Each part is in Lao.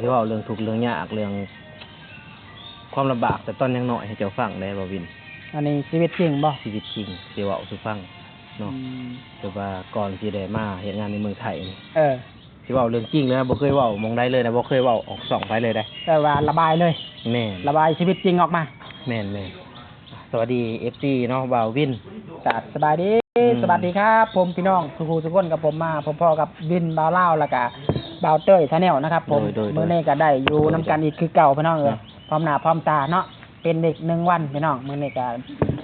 ຊິເວົ້າເລື່ອງທຸກເລື່ອງຍາກ ເລື່ອງຄວາມລຳບາກແຕ່ຕອນຍັງນ້ອຍໃຫ້ເຈົ້າຟັງແດ່ ບ່າວວິນ. ອັນນີ້ຊີວິດຈິງບໍ່? ຊີວິດຈິງ ຊິເວົ້າສູ່ຟັງເນາະ. ອືມ ແຕ່ວ່າກ່ອນຊິໄດ້ມາເຮັດງານໃນເມືອງໄທນີ້ ເອີ ຊິເວົ້າເລື່ອງຈິງເລີຍນະ ບໍ່ເຄີຍເວົ້າໝ່ອງໃດເລີຍນະ ບໍ່ເຄີຍເວົ້າອອກຊ່ອງໃຜເລີຍເດ້. ແຕ່ວ່າລະບາຍເລີຍ. ແມ່ນ ລະບາຍຊີວິດຈິງອອກມາ. ແມ່ນໆ ສະຫວັດດີເອັຟຊີເນາະ ບ່າວວິນ. ກະສະບາຍດີ ອືມ ສະຫວັດດີຄັບ ຜົມພີ່ນ້ອງທຸກຜູ້ທຸກຄົນ ກັບຜົມມາພົບພໍ້ກັບວິນ ບ່າວລາວ ແລ້ວກະບ່າວເຕີຍ Channel ນະຄັບຜົມ. ໂດຍໆ ມື້ນີ້ກະໄດ້ຢູ່ນຳກັນອີກຄືເກົ່າພີ່ນ້ອງເອີຍ ເນາະ ພ້ອມໜ້າພ້ອມຕາເນາະ. ເປັນອີກໜຶ່ງວັນພີ່ນ້ອງ ມື້ນີ້ກະ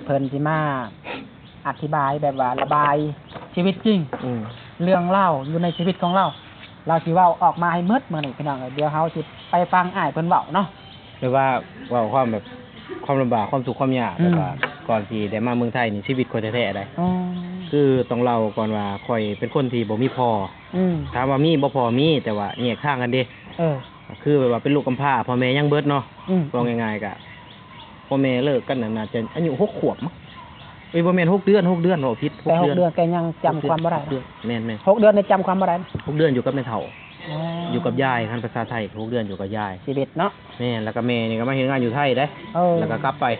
ເພິ່ນຊິມາອະທິບາຍແບບວ່າລະບາຍຊີວິດຈິງ ອືມ ເລື່ອງລາວຢູ່ໃນຊີວິດຂອງລາວ ລາວຊິເວົ້າອອກມາໃຫ້ໝົດມື້ນີ້ພີ່ນ້ອງເອີຍ. ດຽວເຮົາຊິໄປຟັງອ້າຍເພິ່ນເວົ້າເນາະ ຫຼືວ່າເວົ້າຄວາມແບບ ຄວາມລຳບາກ ຄວາມທຸກຄວາມຍາກ ອືມ ແບບວ່າກ່ອນຊິໄດ້ມາເມືອງໄທນີ້ ຊີວິດຂ້ອຍແທ້ໆໃດ໋. ອໍ ຄືຕ້ອງເລົ່າກ່ອນວ່າຂ້ອຍເປັນຄົນທີ່ບໍ່ມີພໍ່. ອືມ ຖາມວ່າມີບໍ່? ພໍ່ມີ ແຕ່ວ່າແຍກທາງກັນເດ້. ເອີ ກໍຄືແບບວ່າເປັນລູກກຳພ້າ ພໍ່ແມ່ຍັງເບິດເນາະ. ອືມ ເວົ້າງ່າຍໆ ກະພໍ່ແມ່ເລີກກັນນັ້ນ ໜ້າຈະອາຍຸຫົກຂວບມັ້ງ. ເອີຍ ບໍ່ແມ່ນ ຫົກເດືອນ ຫົກເດືອນ ເວົ້າຜິດ. ແຕ່ຫົກເດືອນ ຫົກເດືອນກໍຍັງຈຳຄວາມບໍ່ໄດ້. ຫົກເດືອນ ແມ່ນໆ ຫົກເດືອນນີ້ຈຳຄວາມບໍ່ໄດ້. ຫົກເດືອນຢູ່ກັບແມ່ເຖົ້າ. ອໍ ຢູ່ກັບຍາຍ ຄັນພາສາໄທ ຫົກເດືອນຢູ່ກັບຍາຍ. ຊີວິດເນາະ. ແມ່ນ ແລ້ວກໍແມ່ນີ້ກໍມາເຮັດງານຢູ່ໄທເດ້. ເອີ ແລ້ວກໍກັບໄປ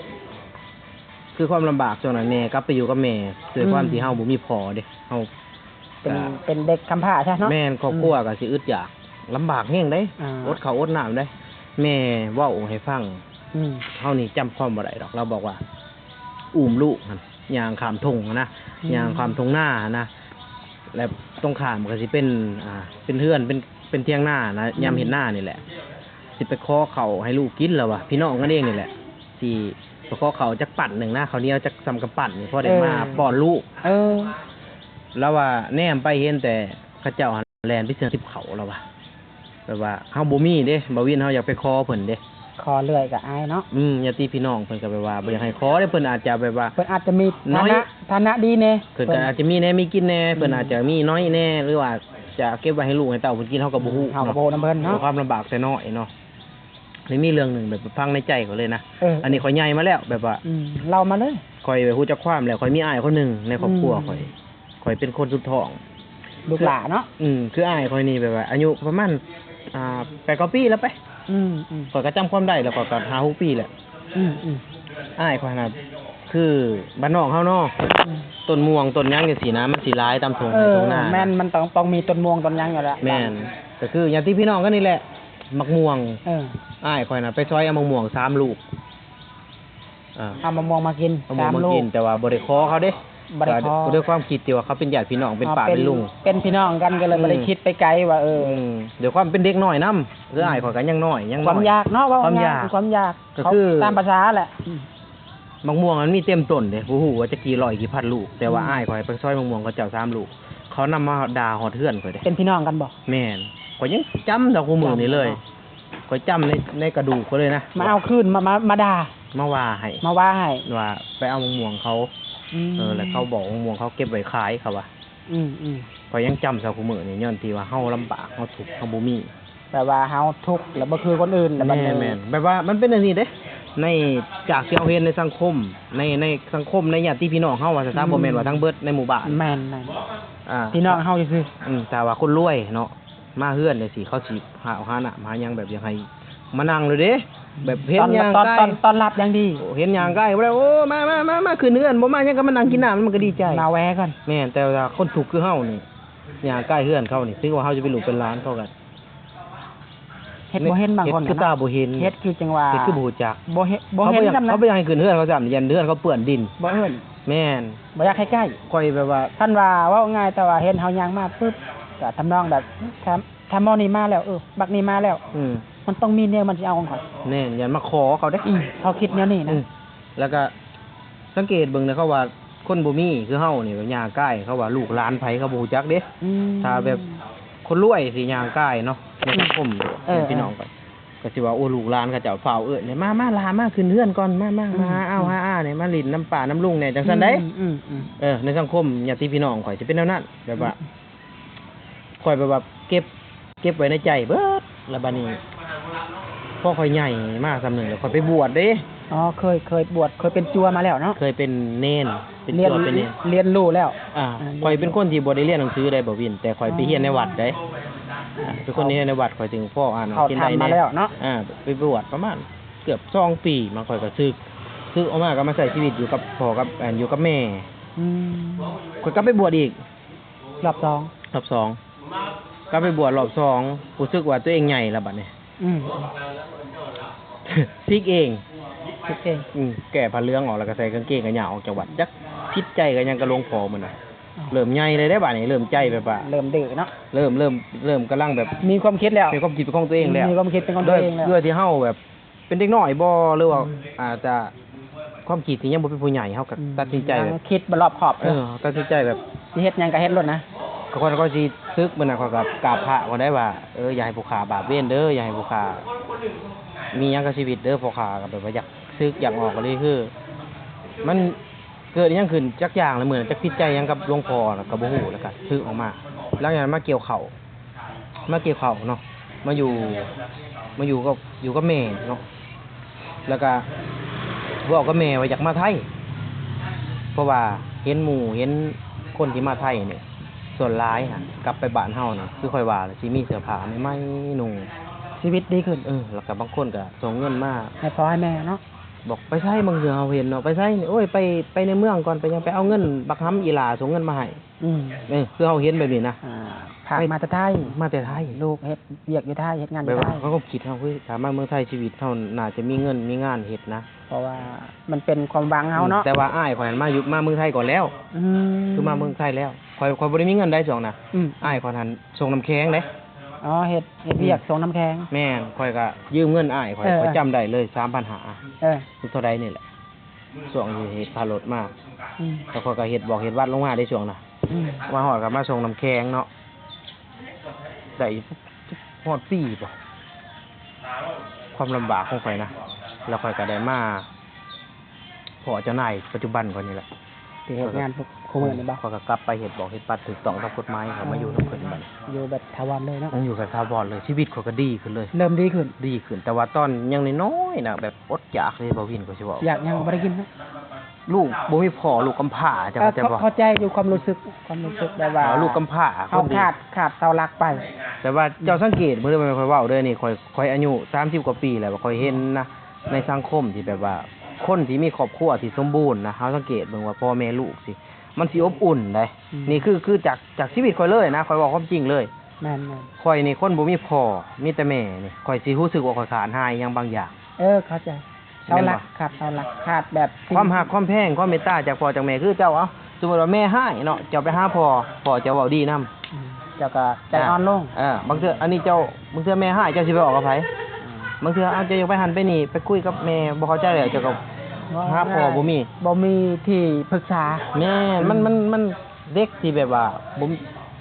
ຄືຄວາມລຳບາກຊ່ວງນັ້ນ ແມ່ກັບໄປຢູ່ກັບແມ່ ດ້ວຍຄວາມ ອືມ ທີ່ເຮົາບໍ່ມີພໍ່ເດ້ ເຮົາ ເປັນ ກະ ເປັນເດັກກຳພ້າຊະເນາະ. ແມ່ນ ຄອບຄົວ ອືມ ກໍຊິອຶດຢາກ ລຳບາກແຮງເດ້. ອ່າ ອົດເຂົ້າອົດນ້ຳເດ້. ແມ່ເວົ້າໃຫ້ຟັງ ອືມ ເຮົານີ້ຈຳຄວາມບໍ່ໄດ້ດອກ. ລາວບອກວ່າ ອຸ້ມລູກຫັ້ນ ຍ່າງຂ້າມທົ່ງຫັ້ນນະ ອືມ ຍ່າງຂ້າມທົ່ງນາຫັ້ນນະ ແລ້ວຕົງຂ້າມກໍຊິເປັນ ອ່າ ເປັນເຮືອນ ເປັນ ເປັນຖຽງນານະ ອືມ ຍາມເຮັດນານີ້ແຫຼະ ຊິໄປຂໍເຂົ້າໃຫ້ລູກກິນ ລາວວ່າ ພີ່ນ້ອງກັນເອງນີ້ແຫຼະ ຊິໄປຂໍເຂົ້າຈັກປັ້ນໜຶ່ງນະ ເຂົ້າໜຽວຈັກສ່ຳກຳປັ້ນນີ້ ພໍໄດ້ ເອີ ມາປ້ອນລູກ. ເອີ ລາວວ່າແນມໄປເຫັນແຕ່ເຂົາເຈົ້າຫັ້ນແລ່ນໄປເຊື່ອງຕິບເຂົ້າ ລາວວ່າ ແບບວ່າເຮົາບໍ່ມີເດ້ ບ່າວວິນ ເຮົາຢາກໄປຂໍເພິ່ນເດ້. ຂໍເລື້ອຍກໍອາຍເນາະ. ອືມ ຍາດຕິພີ່ນ້ອງເພິ່ນກໍແບບວ່າບໍ່ຢາກໃຫ້ຂໍເດ້ ເພິ່ນອາດຈະແບບວ່າ ເພິ່ນອາດຈະມີ ໜ້ອຍ ຖານະ ຖານະດີແດ່ ເພິ່ນກໍອາດຈະມີແດ່ມີກິນແດ່ ອືມ ເພິ່ນອາດຈະມີໜ້ອຍແດ່ ຫຼືວ່າຈະເກັບໄວ້ໃຫ້ລູກໃຫ້ເຕົ້າເພິ່ນກິນ ເຮົາກໍບໍ່ຮູ້ ອືມ ເຮົາກໍບໍ່ຮູ້ນຳເພິ່ນເນາະ ຄວາມລຳບາກແຕ່ນ້ອຍເນາະ. ນີ້ມີເລື່ອງໜຶ່ງແບບພັງໃນໃຈຂ້ອຍເລີຍນະ. ເອີ ອັນນີ້ຂ້ອຍໃຫຍ່ມາແລ້ວ ແບບວ່າ ອືມ ເລົ່າມາເລີຍ. ຂ້ອຍແບບຮູ້ຈັກຄວາມແລ້ວ ຂ້ອຍມີອ້າຍຄົນໜຶ່ງໃນຄອບຄົວ ອືມ ຂ້ອຍ ຂ້ອຍເປັນຄົນສຸດທ້ອງ ລູກຫຼ້າເນາະ. ອືມ ຄືອ້າຍຂ້ອຍນີ້ແບບວ່າອາຍຸປະມານ ອ່າ ແປດເກົ້າປີແລ້ວໄປ. ອືມໆ ຂ້ອຍກໍຈຳຄວາມໄດ້ແລ້ວ ຂ້ອຍກໍຫ້າຫົກປີແລ້ວ. ອືມໆ ອ້າຍຂ້ອຍນະ ຄືບ້ານນອກເຮົາເນາະ ອືມ ຕົ້ນມ່ວງຕົ້ນຫຍັງຈັ່ງຊີ້ນະ ມັນຊິຫຼາຍຕາມທົ່ງໄຮ່ທົ່ງນາ. ເອີ ແມ່ນ ມັນຕ້ອງ ຕ້ອງມີຕົ້ນມ່ວງຕົ້ນຫຍັງຢູ່ແລ້ວ. ແມ່ນ ກໍຄືຍາດຕິພີ່ນ້ອງກັນນີ້ແຫຼະ ໝາກມ່ວງ. ເອີ ອ້າຍຂ້ອຍນະໄປຊອຍເອົາໝາກມ່ວງສາມລູກ. ເອີ ເອົາມາມ່ວງມາກິນ ເອົາມາມ່ວງມາກິນ ສາມລູກ ແຕ່ວ່າບໍ່ໄດ້ຂໍເຂົາເດ້. ບໍ່ໄດ້ຂໍ ດ້ວຍຄວາມຄິດທີ່ວ່າເຂົາເປັນຍາດພີ່ນ້ອງ ເປັນ ອໍ ປ້າເປັນ ເປັນລຸງ ເປັນພີ່ນ້ອງກັນ ກໍເລີຍ ອືມ ບໍ່ໄດ້ຄິດໄປໄກວ່າ ເອີ ອືມ ດ້ວຍຄວາມເປັນເດັກນ້ອຍນຳ ຄື ອືມ ອ້າຍຂ້ອຍກໍຍັງນ້ອຍ ຍັງນ້ອຍ ຄວາມຢາກເນາະ ເວົ້າງ່າຍ ຄວາມຢາກ ຄວາມຢາກ ກໍຄືຕາມພາສາແຫຼະ. ອືມ ໝາກມ່ວງມັນມີເຕັມຕົ້ນເດ້ ບໍ່ຮູ້ວ່າຈັກກີ້ຮ້ອຍກີ້ພັນລູກ ແຕ່ວ່າ ອືມ ອ້າຍຂ້ອຍໄປຊອຍໝາກມ່ວງເຂົາເຈົ້າສາມລູກ ເຂົານຳມາດ່າຮອດເຮືອນຂ້ອຍເດ້. ເປັນພີ່ນ້ອງກັນບໍ່? ແມ່ນ ຂ້ອຍຍັງຈຳເທົ່າຄູ່ມື້ນີ້ເລີຍ. ຈຳເນາະ ຂ້ອຍຈຳໃນ ໃນກະດູກຂ້ອຍເລີຍນະ ມາເອົາຄືນ ມາ ມາ ມາດ່າ ມາວ່າໃຫ້ ມາວ່າໃຫ້ ວ່າໄປເອົາໝາກມ່ວງເຂົາ. ອືມ ເອີ ແລ້ວເຂົາບອກໝາກມ່ວງເຂົາເກັບໄວ້ຂາຍ ເຂົາວ່າ. ອືມໆ ຂ້ອຍຍັງຈຳເທົ່າຄູ່ມື້ນີ້ ຍ້ອນທີ່ວ່າເຮົາລຳບາກ ເຮົາທຸກ ເຮົາບໍ່ມີ ແບບວ່າເຮົາທຸກແລ້ວບໍ່ຄືຄົນອື່ນ ແລ້ວບັດນີ້ ແມ່ນໆ ແບບວ່າມັນເປັນຈັ່ງຊີ້ເດ້ ໃນ ຈາກທີ່ເຮົາເຫັນໃນສັງຄົມ ໃນ ໃນສັງຄົມ ໃນຍາດຕິພີ່ນ້ອງເຮົາວ່າຊັ້ນຊະ ອືມ ບໍ່ແມ່ນວ່າທັງເບິດໃນໝູ່ບ້ານ. ແມ່ນໆ ອ່າ ພີ່ນ້ອງເຮົາຊື່ໆ ອືມ ຖ້າວ່າຄົນລວຍເນາະ ມາເຮືອນຈັ່ງຊີ້ ເຂົາຊິຫາ ຫານ້ຳຫາຫຍັງ ແບບຢາກໃຫ້ມານັ່ງໂລດເດ້ ແບບເຫັນຍ່າງໃກ້ ຕ້ອນ ຕ້ອນ ຕ້ອນຮັບຢ່າງດີ ເຫັນຍ່າງໃກ້ບໍ່ໄດ້ ໂອ້ ມາ ມາ ມາ ມາຂຶ້ນເຮືອນ ບໍ່ມາຫຍັງກໍມານັ່ງກິນນ້ຳ ມັນກໍດີໃຈ ມາແວ່ກ່ອນ. ແມ່ນ ແຕ່ວ່າຄົນທຸກຄືເຮົານີ້ ຍ່າງໃກ້ເຮືອນເຂົານີ້ ຖືວ່າເຮົາຈະເປັນລູກເປັນຫຼານເຂົາກໍ ເຮັດບໍ່ເຫັນ ບາງຄົນ ເຮັດຄືຕາບໍ່ເຫັນ ເຮັດຄືຈັ່ງວ່າ ເຮັດຄືບໍ່ຮູ້ຈັກ ບໍ່ເຫັນ ບໍ່ເຫັນນຳ ເຂົາບໍ່ຢາກໃຫ້ຂຶ້ນເຮືອນເຂົາຊ້ຳ ຢ້ານເຮືອນເຂົາເປື້ອນດິນ. ບໍ່ເອີ້ນ ແມ່ນ ບໍ່ຢາກໃກ້ໆ ຂ້ອຍແບບວ່າ ຄັນວ່າເວົ້າງ່າຍ ແຕ່ວ່າເຫັນເຮົາຍ່າງມາປຶບ ກໍທຳນອງແບບ ຖ້າ ຖ້າໝໍນີ້ມາແລ້ວ ເອີ ບັກນີ້ມາແລ້ວ ອືມ ມັນຕ້ອງມີແນວມັນຊິເອົາຂອງຂ້ອຍ. ແມ່ນ ຢ້ານມາຂໍເຂົາເດ້. ອືມ ເຂົາຄິດແນວນີ້ນະ. ອືມ ແລ້ວກໍສັງເກດເບິ່ງນະ ເຂົາວ່າຄົນບໍ່ມີຄືເຮົານີ້ ແບບຍ່າງກ້າຍ ເຂົາວ່າລູກຫຼານໃຜເຂົາບໍ່ຮູ້ຈັກເດ້. ອືມ ຖ້າແບບຄົນລວຍຊິຍ່າງກ້າຍເນາະ ໃນສັງຄົມ ເອີ ພີ່ນ້ອງ ເອີ ກໍ ກໍຊິວ່າ ໂອ້ ລູກຫຼານເຂົາເຈົ້າຟ້າວເອີ້ນ ມາ ມາຫຼ້າ ມາຂຶ້ນເຮືອນກ່ອນ ມາ ມາ ອືມ ມາຫາອ້າວ ອືມ ຫາອ້ານີ້ ມາຫຼິ້ນນຳປ້ານຳລຸງແດ່ ຈັ່ງຊັ້ນໃດ. ອືມ ອືມ ອືມ ເອີ ໃນສັງຄົມຍາດຕິພີ່ນ້ອງຂ້ອຍຊິເປັນແນວນັ້ນ ແບບວ່າ ອືມ ຂ້ອຍແບບວ່າເກັບ ເກັບໄວ້ໃນໃຈເບິດ ແລ້ວບາດນີ້ ພໍຂ້ອຍໃຫຍ່ມາສ່ຳໜຶ່ງ ແລ້ວຂ້ອຍໄປບວດເດ້. ອໍ ເຄີຍ ເຄີຍບວດ ເຄີຍເປັນຈົວມາແລ້ວເນາະ ເຄີຍເປັນເນນ ເປັນຈົວ ເປັນເນນ ຮຽນຮູ້ແລ້ວ. ອ່າ ອາ ຂ້ອຍເປັນຄົນທີ່ບໍ່ໄດ້ຮຽນໜັງສືໃດ ບ່າວວິນ ແຕ່ຂ້ອຍໄປຮຽນໃນວັດໃດ. ອ່າ ເປັນຄົນໃນວັດ ຂ້ອຍຈຶ່ງພໍອ່ານ ເຂົ້າຖ້ຳມາແລ້ວເນາະ. ອ່າ ໄປບວດປະມານເກືອບສອງປີ ມາຂ້ອຍກໍສຶກ ສຶກອອກມາກໍມາໃຊ້ຊີວິດຢູ່ກັບພໍ່ກັບ ອັນ ຢູ່ກັບແມ່. ອືມ ຂ້ອຍກັບໄປບວດອີກ ຮອບສອງ ຮອບສອງ ກັບໄປບວດຮອບສອງ ຮູ້ສຶກວ່າຕົວເອງໃຫຍ່ແລ້ວບັດນີ້. ອືມ ສິກເອງ ສິກເອງ. ອືມ ແກ້ຜ້າເຫຼືອງອອກ ແລ້ວກໍໃສ່ກາງເກງຂາຍາວອອກຈາກວັດ ຈັກຜິດໃຈກັນຫຍັງກັບຫຼວງພໍ່ມັນນະ. ອ້າວ ເລີ່ມໃຫຍ່ເລີຍເດ້ບາດນີ້ ເລີ່ມໃຈແບບວ່າ ເລີ່ມດື້ເນາະ ເລີ່ມ ເລີ່ມ ເລີ່ມກຳລັງແບບມີຄວາມຄິດແລ້ວ ມີຄວາມຄິດເປັນຂອງຕົວເອງແລ້ວ ມີຄວາມຄິດເປັນຂອງຕົວເອງແລ້ວ ດ້ວຍທີ່ເຮົາແບບເປັນເດັກນ້ອຍບໍ ຫຼືວ່າ ອືມ ອາດຈະຄວາມຄິດທີ່ຍັງບໍ່ເປັນຜູ້ໃຫຍ່ ເຮົາກໍ ອືມ ຕັດສິນໃຈແບບ ຍັງຄິດບໍ່ລອບຄອບ ເອີ ຕັດສິນໃຈແບບ ຊິເຮັດຫຍັງກໍເຮັດໂລດນະ. ຂ້ອຍ ຂ້ອຍຊິສຶກມື້ນັ້ນ ຂ້ອຍກໍກາບພະກ່ອນໄດ້ວ່າ ເອີ ຢ່າໃຫ້ຜູ້ຂ້າບາບເວນເດີ ຢ່າໃຫ້ຜູ້ຂ້າມີຫຍັງກັບຊີວິດເດີ ພໍ່ຂ້າກໍແບບວ່າຢາກ ສຶກຢາກອອກກໍເລີຍ ຄືມັນເກີດອີ່ຫຍັງຂຶ້ນຈັກຢ່າງລະມື້ນັ້ນ ຈັກຜິດໃຈຫຍັງກັບຫຼວງພໍ່ລະກໍບໍ່ຮູ້ ແລ້ວກໍສຶກອອກມາ. ຫຼັງຈາກນັ້ນມາກ່ຽວເຂົ້າ ມາກ່ຽວເຂົ້າເນາະ ມາຢູ່ ມາຢູ່ກັບ ຢູ່ກັບແມ່ເນາະ ແລ້ວກໍເວົ້າກັບແມ່ວ່າຢາກມາໄທ ເພາະວ່າເຫັນໝູ່ເຫັນຄົນທີ່ມາໄທນີ້ ສ່ວນຫຼາຍຫັ້ນກັບໄປບ້ານເຮົານີ້ ຄືຂ້ອຍວ່າລະ ຊິມີເສື້ອຜ້າໃໝ່ໆນຸ່ງ ຊີວິດດີຂຶ້ນ. ເອີ ແລ້ວກໍບາງຄົນກໍສົ່ງເງິນມາໃຫ້ພໍ່ໃຫ້ແມ່ເນາະ. ບອກໄປໃສ ບາງເທື່ອເຮົາເຫັນເນາະ ໄປໃສ ໂອ້ຍ ໄປ ໄປໃນເມືອງກ່ອນ ໄປຫຍັງ ໄປເອົາເງິນ ບັກຫຳອີ່ຫຼ້າສົ່ງເງິນມາໃຫ້. ອືມ ເອີ ຄືເຮົາເຫັນແບບນີ້ນະ ອ່າ ພາກມາແຕ່ໄທ ມາແຕ່ໄທ ລູກເຮັດວຽກຢູ່ໄທ ເຮັດງານຢູ່ໄທ ແບບວ່າເຮົາຄວາມຄິດເຮົາ ຄືຖ້າມາເມືອງໄທຊີວິດເຮົາໜ້າຈະມີເງິນມີງານເຮັດນະ ເພາະວ່າມັນເປັນຄວາມຫວັງເຮົາເນາະ. ອືມ ແຕ່ວ່າອ້າຍຂ້ອຍຫັ້ນມາຢູ່ ມາເມືອງໄທກ່ອນແລ້ວ. ອືມ ຄືມາເມືອງໄທແລ້ວ ຂ້ອຍ ຂ້ອຍບໍ່ໄດ້ມີເງິນໃດຊ່ວງນະ. ອືມ ອ້າຍຂ້ອຍຫັ້ນສົ່ງນ້ຳແຂງເດ້. ອໍ ເຮັດ ເຮັດວຽກ ອືມ ສົ່ງນ້ຳແຂງ. ແມ່ນ ຂ້ອຍກໍຢືມເງິນອ້າຍຂ້ອຍ ເອີ ຂ້ອຍຈຳໄດ້ເລີຍ ສາມພັນຫ້າ ເອີ ເທົ່າໃດນີ້ແຫຼະ ຊ່ວງທີ່ເຮັດພາລົດມາ. ອືມ ແລ້ວຂ້ອຍກໍເຮັດວອກເຮັດວັດລົງມາເດ້ຊ່ວງນະ. ອືມ ມາຮອດກໍມາສົ່ງນ້ຳແຂງເນາະ ໄດ້ຮອດປີບໍ ຄວາມລຳບາກຂອງຂ້ອຍນະ ແລ້ວຂ້ອຍກໍໄດ້ມາພໍ້ເຈົ້ານາຍປັດຈຸບັນຂ້ອຍນີ້ແຫຼະ ທີ່ເຮັດງານທຸກມື້ນີ້ບໍ? ອືມ ຂ້ອຍກໍກັບໄປເຮັດບອກເຮັດບັດຖືກຕ້ອງຕາມກົດໝາຍ ຂ້ອຍມາຢູ່ນຳເພິ່ນບັດນີ້. ອໍ ຢູ່ແບບຖາວອນເລີຍເນາະ? ອືມ ຢູ່ແບບຖາວອນເລີຍ ຊີວິດຂ້ອຍກໍດີຂຶ້ນເລີຍ ເລີ່ມດີຂຶ້ນ ດີຂຶ້ນ ແຕ່ວ່າຕອນຍັງນ້ອຍໆນະ ແບບອົດຢາກເລີຍ ບ່າວວິນ ຂ້ອຍຊິເວົ້າ ຢາກຫຍັງກໍບໍ່ໄດ້ກິນເນາະ. ລູກບໍ່ມີພໍ່ ລູກກຳພ້າ ເຈົ້າເຂົ້າໃຈບໍ່? ເອີ ເຂົ້າ ເຂົ້າໃຈຢູ່ຄວາມຮູ້ສຶກ ຄວາມຮູ້ສຶກແບບວ່າ ເອີ ລູກກຳພ້າ ເຮົາຂາດ ຂາດເສົາຫຼັກໄປ ແຕ່ວ່າ ອືມ ເຈົ້າສັງເກດເບິ່ງເດີ ແມ່ນຂ້ອຍເວົ້າເດີນີ້ ຂ້ອຍ ຂ້ອຍອາຍຸສາມສິບກວ່າປີແລ້ວ ຂ້ອຍເຫັນນະ ໃນສັງຄົມທີ່ແບບວ່າ ຄົນທີ່ມີຄອບຄົວທີ່ສົມບູນນະ ເຮົາສັງເກດເບິ່ງວ່າພໍ່ແມ່ລູກຊິ ມັນຊິອົບອຸ່ນເດ້. ອືມ ນີ້ຄື ຄືຈາກ ຈາກຊີວິດຂ້ອຍເລີຍນະ ຂ້ອຍເວົ້າຄວາມຈິງເລີຍ. ແມ່ນໆ ຂ້ອຍນີ້ຄົນບໍ່ມີພໍ່ ມີແຕ່ແມ່ນີ້ ຂ້ອຍຊິຮູ້ສຶກວ່າຂ້ອຍຂາດຫາຍຫຍັງບາງຢ່າງ. ເອີ ເຂົ້າໃຈ. ເສົາຫຼັກ ແມ່ນບໍ່? ຂາດເສົາຫຼັກ ຂາດແບບ ຄວາມຮັກຄວາມແພງ ຄວາມເມດຕາຈາກພໍ່ຈາກແມ່ ຄືເຈົ້າ ເອົາ ສົມມຸດວ່າແມ່ຮ້າຍເນາະ ເຈົ້າໄປຫາພໍ່ ພໍ່ເຈົ້າເວົ້າດີນຳ. ອືມ ເຈົ້າກໍໃຈອ່ອນລົງ. ອ່າ ບາງເທື່ອ ອັນນີ້ເຈົ້າ ບາງເທື່ອແມ່ຮ້າຍ ເຈົ້າຊິໄປເວົ້າກັບໃຜ? ອືມ ບາງເທື່ອ ເອົາ ເຈົ້າຢາກໄປຫັ້ນໄປນີ້ ໄປຄຸຍກັບແມ່ ບໍ່ເຂົ້າໃຈແລ້ວ ເຈົ້າກໍຫາພໍ່ບໍ່ມີ ບໍ່ມີທີ່ປຶກສາ. ແມ່ນ ອືມ ມັນ ມັນ ມັນ ເດັກທີ່ແບບວ່າບໍ່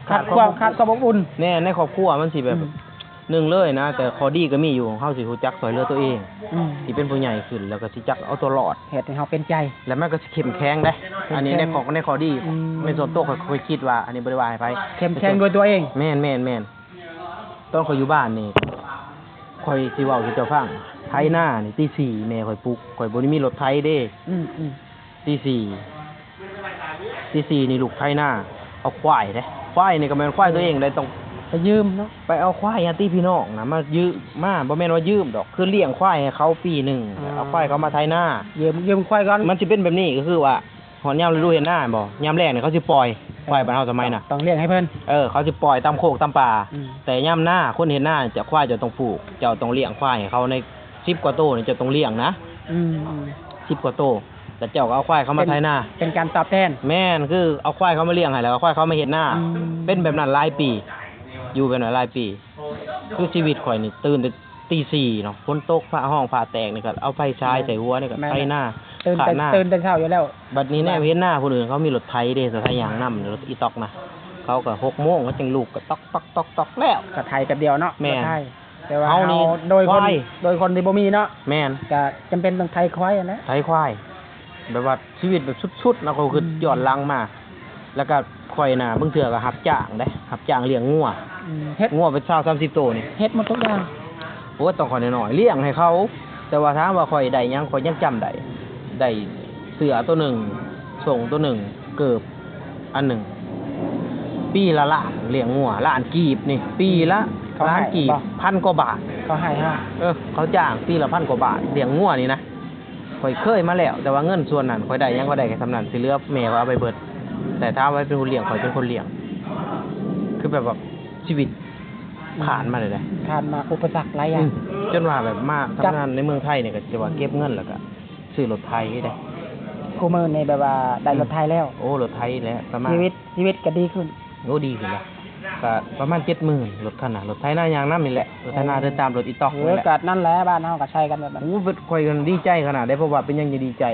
ຂາດຄວາມ ຂາດຄວາມ ຂາດຄວາມອົບອຸ່ນ. ແມ່ນ ໃນຄອບຄົວມັນຊິແບບ ອືມ ໜຶ່ງເລີຍນະ ແຕ່ຂໍ້ດີກໍມີຢູ່ ເຮົາຊິຮູ້ຈັກຊ່ວຍເຫຼືອຕົວເອງ ອືມ ທີ່ເປັນຜູ້ໃຫຍ່ຂຶ້ນ ແລ້ວກໍຊິຈັກເອົາຕົວລອດ ເຮັດໃຫ້ເຮົາເປັນໃຈ ແລ້ວມັນກໍຊິເຂັ້ມແຂງເດ້. ເຂັ້ມແຂງ ອັນນີ້ໃນຂອງ ໃນຂໍ້ດີ. ອືມ ໃນສ່ວນຕົວຂ້ອຍ ຂ້ອຍຄິດວ່າ ອັນນີ້ບໍ່ໄດ້ວ່າໃຫ້ໃຜ ເຂັ້ມແຂງດ້ວຍຕົວເອງ. ແມ່ນ ແມ່ນ ແມ່ນ ຕອນຂ້ອຍຢູ່ບ້ານນີ້ ຂ້ອຍຊິເວົ້າສູ່ເຈົ້າຟັງ ໄຖນານີ້ ອືມ ຕີສີ່ແມ່ຂ້ອຍປຸກ ຂ້ອຍບໍ່ໄດ້ມີລົດໄຖເດ້. ອືມໆ ຕີສີ່ ຕີສີ່ນີ້ລູກໄຖນາ ເອົາຄວາຍເດ້ ຄວາຍນີ້ກໍແມ່ນຄວາຍຕົວເອງເດ້ ຕ້ອງໄປຢືມເນາະ ໄປເອົາຄວາຍຍາດຕິພີ່ນ້ອງນະ ມາຢືມ ມາ ບໍ່ແມ່ນວ່າຢືມດອກ ຄືລ້ຽງຄວາຍໃຫ້ເຂົາປີໜຶ່ງ ອ່າ ເອົາຄວາຍເຂົາມາໄຖນາ ຢືມ ຢືມຄວາຍກ່ອນ. ມັນຊິເປັນແບບນີ້ ກໍຄືວ່າຮອດຍາມລະດູເຮັດນາແມ່ນບໍ່ ຍາມແລ້ງນີ້ເຂົາຊິປ່ອຍຄວາຍບ້ານເຮົາສະໄໝນະ ຕ້ອງລ້ຽງໃຫ້ເພິ່ນ. ເອີ ເຂົາຊິປ່ອຍຕາມໂຄກຕາມປ່າ ອືມ ແຕ່ຍາມນາ ຄົນເຮັດນາ ເຈົ້າ ຄວາຍເຈົ້າຕ້ອງຜູກ ເຈົ້າຕ້ອງລ້ຽງຄວາຍໃຫ້ເຂົາ ໃນສິບກວ່າໂຕນີ້ ເຈົ້າຕ້ອງລ້ຽງນະ. ອືມໆ ສິບກວ່າໂຕ ແລ້ວເຈົ້າກໍເອົາຄວາຍເຂົາມາໄຖນາ ເປັນ ເປັນການຕອບແທນ. ແມ່ນ ຄືເອົາຄວາຍເຂົາມາລ້ຽງໃຫ້ ແລ້ວເອົາຄວາຍເຂົາມາເຮັດນາ. ອືມ ເປັນແບບນັ້ນຫຼາຍປີ ຢູ່ແບບນັ້ນຫຼາຍປີ. ຄືຊີວິດຂ້ອຍນີ້ ຕື່ນແຕ່ຕີສີ່ເນາະ ຝົນຕົກ ຟ້າຮ້ອງ ຟ້າແຕກນີ້ ກໍເອົາໄຟສາຍໃສ່ຫົວນີ້ ກໍ ແມ່ນ ໄຖນາ ຕື່ນແຕ່ ຄາດນາ ຕື່ນແຕ່ເຊົ້າຢູ່ແລ້ວ. ບັດນີ້ແນມເຫັນນາຜູ້ອື່ນ ເຂົາມີລົດໄຖເດ້ ລົດໄຖຍ່າງນຳ ລົດອີຕ໊ອກນະ ເຂົາກໍຫົກໂມງ ເຂົາຈຶ່ງລຸກ ກໍຕອກໆໆໆແລ້ວ ກໍໄຖແປັບດຽວເນາະ. ແມ່ນ ລົດໄຖ ແຕ່ວ່າເຮົານີ້ ເຮົາໂດຍຄົນ ຄວາຍ ໂດຍຄົນທີ່ບໍ່ມີເນາະ. ແມ່ນ ກໍຈຳເປັນຕ້ອງໄຖຄວາຍຫັ້ນແຫຼະ ໄຖຄວາຍ ແບບວ່າຊີວິດແບບສຸດໆເນາະ ກໍຄື ອືມ ຍ້ອນຫຼັງມາ ແລ້ວກໍຂ້ອຍນະ ບາງເທື່ອກໍຮັບຈ້າງເດ້ ຮັບຈ້າງລ້ຽງງົວ. ອືມ ເຮັດ ງົວເປັນຊາວສາມສິບໂຕນີ້ ເຮັດໝົດທຸກຢ່າງ. ໂອ້ຍ ຕອນຂ້ອຍນ້ອຍໆ ລ້ຽງໃຫ້ເຂົາ ແຕ່ວ່າຖາມວ່າຂ້ອຍໄດ້ຫຍັງ ຂ້ອຍຍັງຈຳໄດ້ ໄດ້ເສື້ອໂຕໜຶ່ງ ສົ້ງໂຕໜຶ່ງ ເກີບອັນໜຶ່ງ. ປີລະລ້ານ ລ້ຽງງົວ ລ້ານກີບນີ້ ປີລະ ເຂົາໃຫ້ ລ້ານກີບ ບໍ່? ພັນກວ່າບາດ. ເຂົາໃຫ້ເຮົາ ເອີ ເຂົາຈ້າງປີລະພັນກວ່າບາດ ລ້ຽງງົວນີ້ນະ. ຂ້ອຍເຄີຍມາແລ້ວ ແຕ່ວ່າເງິນສ່ວນນັ້ນ ຂ້ອຍໄດ້ຫຍັງ ຂ້ອຍໄດ້ແຄ່ສ່ຳນັ້ນ ທີ່ເຫຼືອແມ່ຂ້ອຍເອົາໄປເບິດ. ແຕ່ຖາມວ່າເປັນຜູ້ລ້ຽງ ຂ້ອຍເປັນຄົນລ້ຽງ. ຄືແບບວ່າຊີວິດ ອືມ ຜ່ານມາແລ້ວເດ້ ຜ່ານມາອຸປະສັກຫຼາຍຢ່າງ. ອືມ ຈົນວ່າແບບມາທຳງານໃນເມືອງໄທນີ້ ກໍຈະວ່າເກັບເງິນ ແລ້ວກໍຊື້ລົດໄຖເດ້. ຄູ່ມື້ນີ້ແບບວ່າໄດ້ ອືມ ລົດໄຖແລ້ວ. ໂອ້ ລົດໄຖແລ້ວ ປະມານ ຊີວິດ ຊີວິດກໍດີຂຶ້ນ. ໂອ້ ດີຂຶ້ນແລ້ວ ກໍປະມານເຈັດໝື່ນ ລົດຄັນນະ ລົດໄຖນາຍ່າງນຳນີ້ແຫຼະ ລົດໄຖນາ ເອີ ເດີນຕາມລົດອີຕ໋ອກ ເອີ ນີ້ແຫຼະ. ກໍນັ້ນແຫຼະ ບ້ານເຮົາກໍໃຊ້ກັນແບບນັ້ນ. ໂອ້ ຂ້ອຍກໍດີໃຈຂະໜາດເດ້ ເພາະວ່າເປັນຫຍັງຈັ່ງດີໃຈ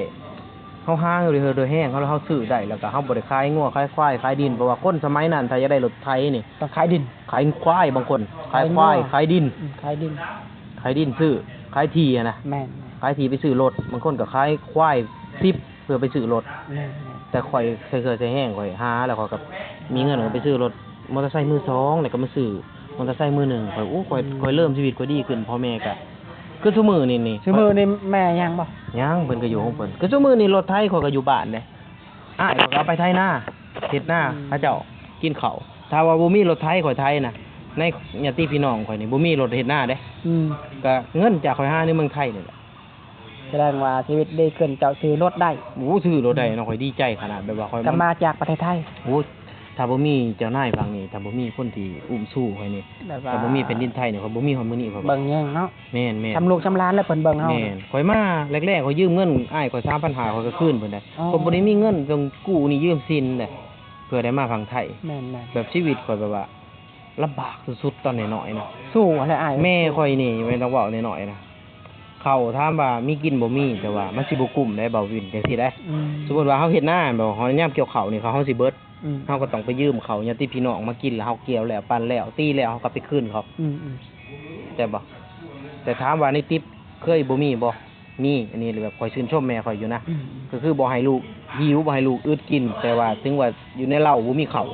ເຮົາຫາໂດຍເຫື່ອໂດຍແຮງເຮົາ ແລ້ວເຮົາຊື້ໄດ້ ແລ້ວກໍເຮົາບໍ່ໄດ້ຂາຍງົວຂາຍຄວາຍຂາຍດິນ ເພາະວ່າຄົນສະໄໝນັ້ນ ຖ້າຢາກໄດ້ລົດໄຖນີ້ ຕ້ອງຂາຍດິນ ຂາຍຄວາຍ ບາງຄົນຂາຍຄວາຍ ຂາຍງົວ ຂາຍດິນ ອືມ ຂາຍດິນ ຂາຍດິນຊື້ ຂາຍທີ່ຫັ້ນນະ. ແມ່ນໆ ຂາຍທີ່ໄປຊື້ລົດ ບາງຄົນກໍຂາຍຄວາຍສິບ ເພື່ອໄປຊື້ລົດ. ແມ່ນໆ ແຕ່ຂ້ອຍໃສ່ເຫື່ອໃສ່ແຮງ ຂ້ອຍຫາແລ້ວ ຂ້ອຍກໍມີເງິນ ຂ້ອຍໄປຊື້ລົດມໍເຕີໄຊມືສອງ ແລ້ວກໍມາຊື້ມໍເຕີໄຊມືໜຶ່ງ. ຂ້ອຍ ໂອ້ ຂ້ອຍ ອືມ ຂ້ອຍເລີ່ມຊີວິດຂ້ອຍດີຂຶ້ນ ພໍ່ແມ່ກໍ ຄືຊຸມື້ນີ້ນີ້ ຊຸມື້ນີ້ແມ່ຍັງບໍ່? ຍັງ ເພິ່ນກໍຢູ່ຂອງເພິ່ນ. ຄືຊຸມື້ນີ້ລົດໄຖຂ້ອຍກໍຢູ່ບ້ານເດ້ ອ້າຍຂ້ອຍກໍເອົາໄປໄຖນາ ເຮັດນາ ອືມ ເຂົາເຈົ້າກິນເຂົ້າ. ຖ້າວ່າບໍ່ມີລົດໄຖຂ້ອຍໄຖນະ ໃນຍາດຕິພີ່ນ້ອງຂ້ອຍນີ້ ບໍ່ມີລົດເຮັດນາເດ້. ອືມ ກໍເງິນຈາກຂ້ອຍຫາໃນເມືອງໄທນີ້ແຫຼະ. ສະແດງວ່າຊີວິດດີຂຶ້ນ ເຈົ້າຊື້ລົດໄດ້. ໂອ້ ຊື້ລົດໄດ້ເນາະ ອືມ ຂ້ອຍດີໃຈຂະໜາດ ແບບວ່າຂ້ອຍ ກໍມາຈາກປະເທດໄທ. ໂອ້ ຖ້າບໍ່ມີເຈົ້ານາຍຝັ່ງນີ້ ຖ້າບໍ່ມີຄົນທີ່ອຸ້ມຊູຂ້ອຍນີ້ ແບບວ່າ ຖ້າບໍ່ມີແຜ່ນດິນໄທນີ້ ຂ້ອຍບໍ່ມີຮອດມື້ນີ້ ຂ້ອຍວ່າ ເບິ່ງແຍງເນາະ. ແມ່ນໆ ຊຳລູກຊຳຫຼານແລ້ວເພິ່ນເບິ່ງເຮົາ. ແມ່ນ ຂ້ອຍມາແລກໆ ຂ້ອຍຢືມເງິນອ້າຍຂ້ອຍສາມພັນຫ້າ ຂ້ອຍກໍຄືນເພິ່ນໄດ້. ອໍ ຂ້ອຍບໍ່ໄດ້ມີເງິນຕ້ອງກູ້ໜີ້ຢືມສິນເດ້ ເພື່ອໄດ້ມາຝັ່ງໄທ. ແມ່ນໆ ແບບຊີວິດຂ້ອຍແບບວ່າລຳບາກສຸດໆ ຕອນນ້ອຍໆນະ. ສູ້ຫັ້ນແຫຼະອ້າຍ. ແມ່ຂ້ອຍນີ້ແມ່ນຕ້ອງເວົ້ານ້ອຍໆນະ ເຂົ້າຖາມວ່າມີກິນບໍ່? ມີ ແຕ່ວ່າມັນຊິບໍ່ກຸ້ມເດ້ ບ່າວວິນ ຈັ່ງຊີ້ເດ້. ອືມ ສົມມຸດວ່າເຮົາເຮັດນາແມ່ນບໍ່ ເຮົາຍາມກ່ຽວເຂົ້ານີ້ ເຂົາເຮົາຊິເບິດ. ອືມ ເຮົາກໍຕ້ອງໄປຢືມເຂົາຍາດຕິພີ່ນ້ອງມາກິນ ແລ້ວເຮົາກ່ຽວແລ້ວ ປັ່ນແລ້ວ ຕີແລ້ວ ເຮົາກໍໄປຄືນເຂົາ. ອືມໆ ແມ່ນບໍ່? ແຕ່ຖາມວ່າໃນຕິບເຄີຍບໍ່ມີບໍ່? ມີ. ອັນນີ້ແບບຂ້ອຍຊື່ນຊົມແມ່ຂ້ອຍຢູ່ນະ. ອືມ ກໍຄືບໍ່ໃຫ້ລູກຫິວ ບໍ່ໃຫ້ລູກອຶດກິນ ແຕ່ວ່າເຖິງວ່າຢູ່ໃນເລົາບໍ່ມີເຂົ້າ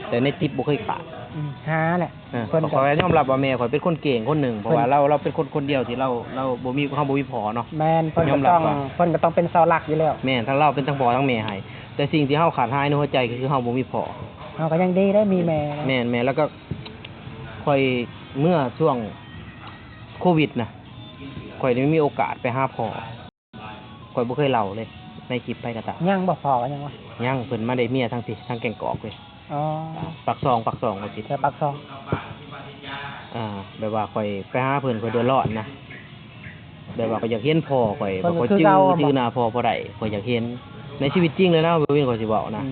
ແຕ່ໃນຕິບບໍ່ເຄີຍຂາດ. ອືມ ຫາແຫຼະ. ເອີ ເພິ່ນກໍ ຂ້ອຍຍອມຮັບວ່າແມ່ຂ້ອຍເປັນຄົນເກັ່ງຄົນໜຶ່ງ ເພາະວ່າ ເພິ່ນ ລາວ ລາວເປັນຄົນຄົນດຽວທີ່ລາວ ລາວບໍ່ມີ ເຮົາບໍ່ມີພໍ່ເນາະ. ແມ່ນ ເພິ່ນກໍຕ້ອງ ເພິ່ນກໍຕ້ອງເປັນເສົາຫຼັກຢູ່ແລ້ວ. ແມ່ນ ທັງລາວເປັນທັງພໍ່ທັງແມ່ໃຫ້ ແຕ່ສິ່ງທີ່ເຮົາຂາດຫາຍໃນຫົວໃຈກໍຄືເຮົາບໍ່ມີພໍ່. ເຮົາກໍຍັງດີໄດ້ມີແມ່. ແມ່ນໆ ແລ້ວກໍຂ້ອຍເມື່ອຊ່ວງໂຄວິດນະ ຂ້ອຍໄດ້ມີໂອກາດໄປຫາພໍ່. ຂ້ອຍບໍ່ເຄີຍເລົ່າເລີຍໃນຄລິບໃຜກໍຕາມ. ຍັງບໍ່ພໍກັນຍັງບໍ່? ຍັງ ເພິ່ນມາໄດ້ເມຍທາງພີ້ ທາງແກ້ງກອກເລີຍ. ອໍ ປາກຊ່ອງ ປາກຊ່ອງວ່າຊິ ແຖວປາກຊ່ອງ. ອ່າ ແບບວ່າຂ້ອຍໄປຫາເພິ່ນ ຂ້ອຍເດືອດຮ້ອນນະ ແບບວ່າຂ້ອຍຢາກເຫັນພໍ່ຂ້ອຍ ເພິ່ນກໍຄືເກົ່າ ຂ້ອຍຈື່ ຈື່ໜ້າພໍ່ບໍ່ໄດ້ ຂ້ອຍຢາກເຫັນໃນຊີວິດຈິງເລີຍນະ ບໍ່ແມ່ນຂ້ອຍຊິເວົ້ານະ. ອືມ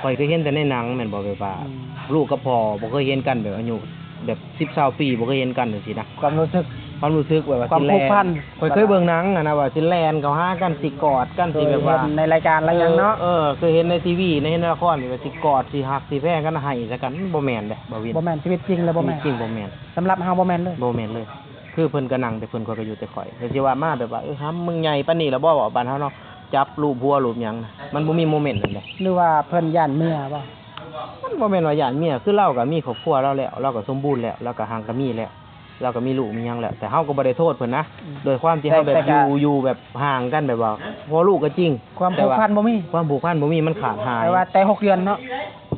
ຂ້ອຍເຄີຍເຫັນແຕ່ໃນໜັງແມ່ນບໍ່ ແບບວ່າ ອືມ ລູກກັບພໍ່ບໍ່ເຄີຍເຫັນກັນ ແບບອາຍຸແບບສິບຊາວປີບໍ່ເຄີຍເຫັນກັນຈັ່ງຊີ້ນະ. ຄວາມຮູ້ສຶກ ຄວາມຮູ້ສຶກແບບວ່າ ຄວາມຜູກພັນ ຊິແລ່ນ ຂ້ອຍເຄີຍເບິ່ງໜັງຫັ້ນນະ ວ່າຊິແລ່ນເຂົ້າຫາກັນ ຊິກອດກັນ ຊິແບບວ່າ ເອີ ເຫັນໃນລາຍການລາຍຫຍັງເນາະ. ເອີ ເຄີຍເຫັນໃນທີວີ ໃນ ໃນລະຄອນ ທີ່ວ່າຊິກອດ ຊິຮັກ ຊິແພງກັນ ໃຫ້ໃສ່ກັນ ມັນບໍ່ແມ່ນເດ້ ບ່າວວິນ. ບໍ່ແມ່ນ ຊີວິດຈິງແລ້ວບໍ່ແມ່ນ ຊີວິດຈິງບໍ່ແມ່ນ. ສຳລັບເຮົາບໍ່ແມ່ນເລີຍ ບໍ່ແມ່ນເລີຍ. ຄືເພິ່ນກໍນັ່ງແຕ່ເພິ່ນ ຂ້ອຍກໍຢູ່ແຕ່ຂ້ອຍ ກໍຊິວ່າມາແບບວ່າ ເອີ ຫຳ ມຶງໃຫຍ່ປານນີ້ແລ້ວບໍ່ ເວົ້າປານເຮົາເນາະ ຈັບລູບຫົວລູບຫຍັງ ມັນບໍ່ມີໂມເມັນນັ້ນເດ້. ຫຼືວ່າເພິ່ນຢ້ານເມຍບໍ່? ມັນບໍ່ແມ່ນວ່າຢ້ານເມຍ ຄືລາວກໍມີຄອບຄົວລາວແລ້ວ ລາວກໍສົມບູນແລ້ວ ລາວກໍຮັ່ງກໍມີແລ້ວ ລາວກໍມີລູກມີຫຍັງແລ້ວ ແຕ່ເຮົາກໍບໍ່ໄດ້ໂທດເພິ່ນນະ. ອືມ ໂດຍຄວາມທີ່ເຮົາແບບ ແຕ່ ແຕ່ ຢູ່ ຢູ່ແບບຫ່າງກັນ ແບບວ່າພໍ່ລູກກໍຈິງ ຄວາມຜູກພັນບໍ່ມີ ຄວາມຜູກພັນບໍ່ມີ ມັນຂາດຫາຍ. ແຕ່ວ່າແຕ່ຫົກເດືອນເນາະ.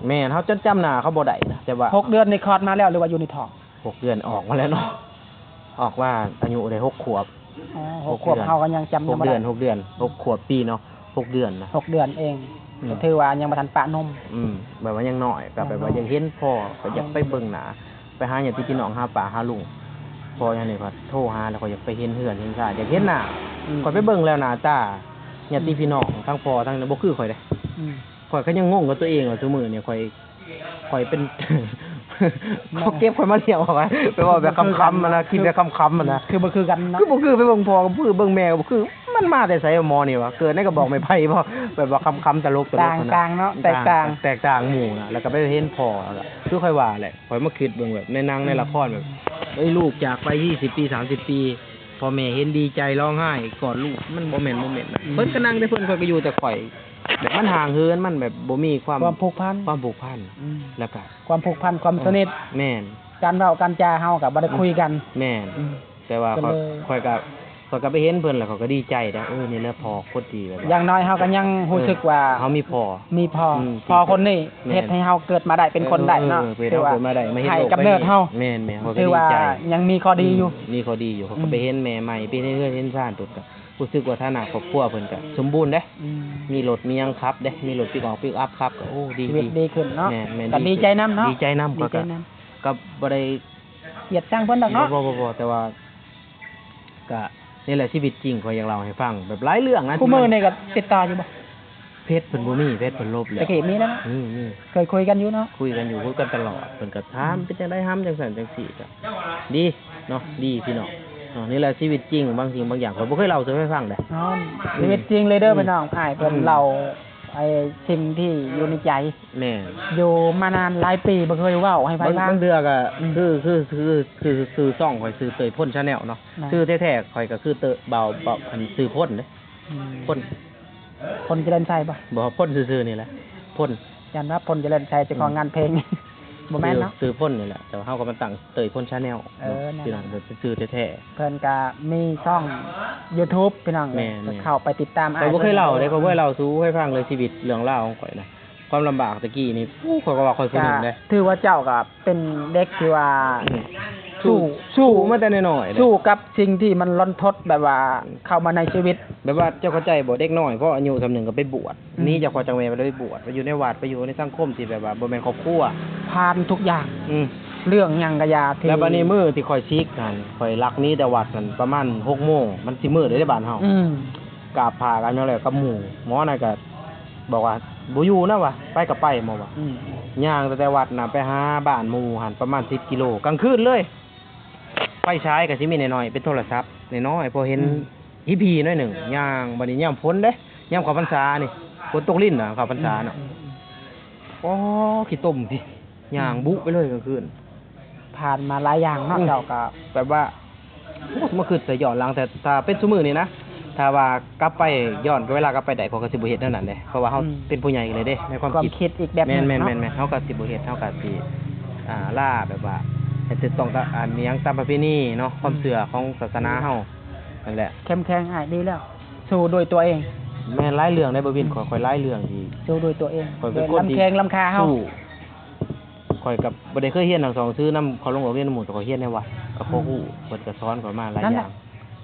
ແມ່ນ ເຮົາຈົນຈຳໜ້າເຂົາບໍ່ໄດ້ນະ ແຕ່ວ່າ ຫົກເດືອນນີ້ຄອດມາແລ້ວ ຫຼືວ່າຢູ່ໃນທ້ອງ? ຫົກເດືອນອອກມາແລ້ວເນາະ. ອອກມາອາຍຸໄດ້ຫົກຂວບ. ອໍ ຫົກຂວບ ຫົກເດືອນ ເຮົາກໍຍັງຈຳ ຫົກເດືອນ ຍັງບໍ່ໄດ້ ຫົກເດືອນ ຫົກຂວບປີເນາະ ຫົກເດືອນນະ ຫົກເດືອນເອງ. ອືມ ກໍຖືວ່າຍັງບໍ່ທັນປະນົມ. ອືມ ແບບວ່າຍັງນ້ອຍ ກໍແບບວ່າ ຍັງນ້ອຍ ຢາກເຫັນພໍ່ ກໍຢາກໄປເບິ່ງໜ້າ ໄປຫາຍາດຕິພີ່ນ້ອງ ຫາປ້າຫາລຸງ ພໍ່ຫຍັງນີ້ກໍໂທຫາ ແລ້ວກໍຢາກໄປເຫັນເຮືອນເຫັນຊານ ຢາກເຫັນໜ້າ. ອືມ ຂ້ອຍໄປເບິ່ງແລ້ວໜ້າຕາຍາດຕິ ອືມ ພີ່ນ້ອງ ທັງພໍ່ທັງ ບໍ່ຄືຂ້ອຍເດ້. ອືມ ຂ້ອຍກໍຍັງງົງກັບຕົວເອງວ່າ ຊຸມື້ນີ້ຂ້ອຍ ຂ້ອຍເປັນ ເຂົາເກັບຂ້ອຍມາລ້ຽງ ເຂົາໄປເວົ້າແບບຂຳໆຫັ້ນນະ ຄິດແບບຂຳໆຫັ້ນນະ. ຄືບໍ່ຄືກັນເນາະ ຄືບໍ່ຄື ໄປເບິ່ງພໍ່ກໍບໍ່ຄື ເບິ່ງແມ່ກໍບໍ່ຄື ມັນມາແຕ່ໃສໝໍນີ້ວະ ເກີດໃນກະບອກໄມ້ໄຜ່ບໍ່? ແບບວ່າຂຳໆ ຕະຫຼົກໆ ຕະຫຼົກຫັ້ນນະ ຕ່າງໆເນາະ ແຕກຕ່າງ ແຕກຕ່າງໝູ່ນະ. ແລ້ວກໍໄປເຫັນພໍ່ ແລ້ວກໍຄືຂ້ອຍວ່າແຫຼະ ຂ້ອຍມາຄິດເບິ່ງແບບໃນໜັງໃນລະຄອນ ແບບ ເອີຍ ລູກຈາກໄປຊາວປີ ສາມສິບປີ ພໍ່ແມ່ເຫັນດີໃຈ ຮ້ອງໄຫ້ກອດລູກ ມັນບໍ່ແມ່ນໂມເມັນນະ. ອືມ ເພິ່ນກໍນັ່ງແຕ່ເພິ່ນ ຂ້ອຍກໍຢູ່ແຕ່ຂ້ອຍ ແບບມັນຫ່າງເຫີນ ມັນແບບບໍ່ມີຄວາມ ຄວາມຜູກພັນ ຄວາມຜູກພັນ. ອືມ ແລ້ວກໍ ຄວາມຜູກພັນ ຄວາມສະໜິດ. ເອີ ແມ່ນ ການເວົ້າການຈາເຮົາກໍບໍ່ໄດ້ຄຸຍກັນ. ແມ່ນ ອືມ ແຕ່ວ່າຂ້ອຍ ກໍເລີຍ ຂ້ອຍກໍ ຂ້ອຍກໍໄປເຫັນເພິ່ນແລ້ວ ຂ້ອຍກໍດີໃຈເດ້. ເອີ ນີ້ແຫຼະພໍ່ຄົນທີ່ແບບວ່າ ຢ່າງໜ້ອຍເຮົາກໍຍັງຮູ້ສຶກວ່າ ເອີ ເຮົາມີພໍ່ ມີພໍ່ ອືມ ພໍ່ຄົນນີ້ ແມ່ນ ເຮັດໃຫ້ເຮົາເກີດມາໄດ້ເປັນຄົນໄດ້ເນາະ. ເອີ ເຮັດໃຫ້ເຮົາເກີດມາໄດ້ ມາເຮັດໃຫ້ກຳເນີດເຮົາ. ແມ່ນໆ ຂ້ອຍກໍດີໃຈ ຖືວ່າຍັງມີຂໍ້ດີຢູ່ ອືມ ມີຂໍ້ດີຢູ່. ອືມ ຂ້ອຍກໍໄປເຫັນແມ່ໃໝ່ ໄປເຫັນເຮືອນເຫັນຊານ ເພິ່ນກໍ ຮູ້ສຶກວ່າຖານະຄອບຄົວເພິ່ນກໍສົມບູນເດ້. ອືມ ມີລົດມີຫຍັງຂັບເດ້ ມີລົດປິກອອກປິກອັບຂັບ ກໍ ໂອ້ ດີ ຊີວິດດີຂຶ້ນເນາະ. ແມ່ນໆ ກໍດີໃຈນຳເນາະ ດີໃຈນຳ. ກໍ ກໍບໍ່ໄດ້ກຽດຊັງເພິ່ນດອກເນາະ. ບໍ່ໆໆ ແຕ່ວ່າ ກໍນີ້ແຫຼະຊີວິດຈິງ ຂ້ອຍຢາກເລົ່າໃຫ້ຟັງ ແບບຫຼາຍເລື່ອງນະ. ຄູ່ມື້ນີ້ກໍຕິດຕໍ່ຢູ່ບໍ່? ເຟສເພິ່ນບໍ່ມີ ເຟສເພິ່ນລົບແລ້ວ. ແຕ່ກີ້ມີແລ້ວເນາະ. ອືມໆ ເຄີຍຄຸຍກັນຢູ່ເນາະ ຄຸຍກັນຢູ່ ຄຸຍກັນຕະຫຼອດ. ເພິ່ນກໍຖາມ ອືມ ເປັນຈັ່ງໃດຫຳ ຈັ່ງຊັ້ນຈັ່ງຊີ້ ກໍດີເນາະ ດີພີ່ນ້ອງເນາະ. ນີ້ແຫຼະຊີວິດຈິງ ບາງສິ່ງບາງຢ່າງ ຂ້ອຍບໍ່ເຄີຍເລົ່າສູ່ໃຜຟັງເດ້. ອໍ ອືມ ຊີວິດຈິງເລີຍເດີ ອືມ ພີ່ນ້ອງ. ອ້າຍເພິ່ນ ອືມ ເລົ່າໄອ້ສິ່ງທີ່ຢູ່ໃນໃຈ. ແມ່ນ ຢູ່ມານານຫຼາຍປີ ບໍ່ເຄີຍເວົ້າໃຫ້ໃຜຟັງ. ບາງເທື່ອກໍ ອືມ ຄື ຄື ຄື ຄືຊື່ຊ່ອງຂ້ອຍ ຊື່ເຕີຍພົນ Channel ເນາະ. ແມ່ນ ຊື່ແທ້ໆຂ້ອຍກໍຄືເຕີຍ ບ່າວ ບ່າວ ອັນ ຊື່ພົນເດ້. ອືມ ພົນ ພົນຈະເລີນໄຊບໍ່? ບໍ່ ພົນຊື່ໆນີ້ແຫຼະ ພົນ ຢ້ານວ່າພົນຈະເລີນໄຊ ເຈົ້າຂອງ ອືມ ງານເພງ. ບໍ່ແມ່ນເນາະ ຊື່ ຊື່ພົນນີ້ແຫຼະ ແຕ່ວ່າເຮົາກໍມາຕັ້ງເຕີຍພົນ Channel ເນາະ. ເອີ ນັ້ນ ພີ່ນ້ອງ ແມ່ນ ຊື່ແທ້ໆ ເພິ່ນກໍມີຊ່ອງ YouTube ພີ່ນ້ອງ. ແມ່ນໆ ກໍເຂົ້າໄປຕິດຕາມ. ຂ້ອຍບໍ່ເຄີຍເລົ່າເດ້ ຂ້ອຍບໍ່ເຄີຍເລົ່າສູ່ໃຜຟັງເລີຍ ຊີວິດເລື່ອງລາວຂອງຂ້ອຍນະ ຄວາມລຳບາກແຕ່ກີ້ນີ້. ໂອ້ ຂ້ອຍກໍວ່າຂ້ອຍຜູ້ໜຶ່ງເດ້ ກໍຖືວ່າເຈົ້າກໍເປັນເດັກທີ່ວ່າ ອືມ ສູ້ ສູ້ ສູ້ມາແຕ່ນ້ອຍໆເດ້ ສູ້ກັບສິ່ງທີ່ມັນລັນທົດ ແບບວ່າ ອືມ ເຂົ້າມາໃນຊີວິດ. ແບບວ່າເຈົ້າເຂົ້າໃຈບໍ່ ເດັກນ້ອຍພໍອາຍຸສ່ຳໜຶ່ງກໍໄປບວດ ອືມ ໜີຈາກພໍ່ຈາກແມ່ໄປບວດ ໄປຢູ່ໃນວັດ ໄປຢູ່ໃນສັງຄົມທີ່ແບບວ່າບໍ່ແມ່ນຄອບຄົວ ຜ່ານທຸກຢ່າງ ອືມ ເລື່ອງຫຍັງກໍຢ່າ. ທີ່ ແລ້ວບັດນີ້ມື້ທີ່ຂ້ອຍສິກຫັ້ນ ຂ້ອຍລັກໜີແຕ່ວັດຫັ້ນປະມານຫົກໂມງ ມັນຊິມືດແລ້ວເດ້ບ້ານເຮົາ. ອືມ ກາບຜ້າກັນຫຍັງແລ້ວກັບໝູ່ ໝໍນັ້ນກໍບອກວ່າ ບໍ່ຢູ່ນະວ່າ ໄປກໍໄປ ໝໍວ່າ. ອືມ ຍ່າງຕັ້ງແຕ່ວັດນະໄປຫາບ້ານໝູ່ຫັ້ນປະມານສິບກິໂລ ກາງຄືນເລີຍ. ໄຟສາຍກໍຊິມີນ້ອຍໆ ເປັນໂທລະສັບນ້ອຍໆ ພໍເຫັນ ອືມ ຮີພີໜ້ອຍໜຶ່ງ ຍ່າງ. ບັດນີ້ຍາມຝົນເດ້ ຍາມເຂົ້າພັນສານີ້ ຝົນຕົກລິນນະ ເຂົ້າພັນສາເນາະ. ອືມ ອໍ ຂີ້ຕົມຕິ ຍ່າງ ອືມ ບຸໄປເລີຍກາງຄືນ. ຜ່ານມາຫຼາຍຢ່າງເນາະ ອືມ ເຈົ້າກໍແບບວ່າ ໂອ້ ມາຄິດໃສ່ຍ້ອນຫຼັງ ແຕ່ຖ້າເປັນຊຸມື້ນີ້ນະ ຖ້າວ່າກັບໄປ ຍ້ອນເວລາກັບໄປໄດ້ ຂ້ອຍກໍຊິບໍ່ເຮັດແນວນັ້ນເດ້ ເພາະວ່າເຮົາ ອືມ ເປັນຜູ້ໃຫຍ່ແລ້ວເດ້ ໃນຄວາມ ຄວາມຄິດ ຄິດອີກແບບໜຶ່ງເນາະ. ແມ່ນໆໆໆ ເຮົາກໍຊິບໍ່ເຮັດ ເຮົາກໍຊິ ອ່າ ລາແບບວ່າ ໃຫ້ຖືກຕ້ອງຕາມ ອັນ ຫຍັງ ຕາມປະເພນີເນາະ ອືມ ຄວາມເຊື່ອຂອງສາສະໜາເຮົານັ້ນແຫຼະ. ເຂັ້ມແຂງອ້າຍ ດີແລ້ວ ສູ້ດ້ວຍຕົວເອງ. ແມ່ນ ຫຼາຍເລື່ອງໃດ໋ ບໍ່ວິນ ອືມ ຂ້ອຍ ຂ້ອຍຫຼາຍເລື່ອງທີ່ ສູ້ດ້ວຍຕົວເອງ ຂ້ອຍເປັນຄົນທີ່ ລຳແຂ້ງລຳຂາເຮົາ ສູ້. ຂ້ອຍກໍບໍ່ໄດ້ເຄີຍຮຽນໜັງສືນຳ ເຂົາລົງໂຮງຮຽນນຳໝູ່ ແຕ່ຂ້ອຍຮຽນໃນວັດ ກໍພໍຮູ້ ອືມ ເພິ່ນກໍສອນຂ້ອຍມາຫຼາຍຢ່າງ.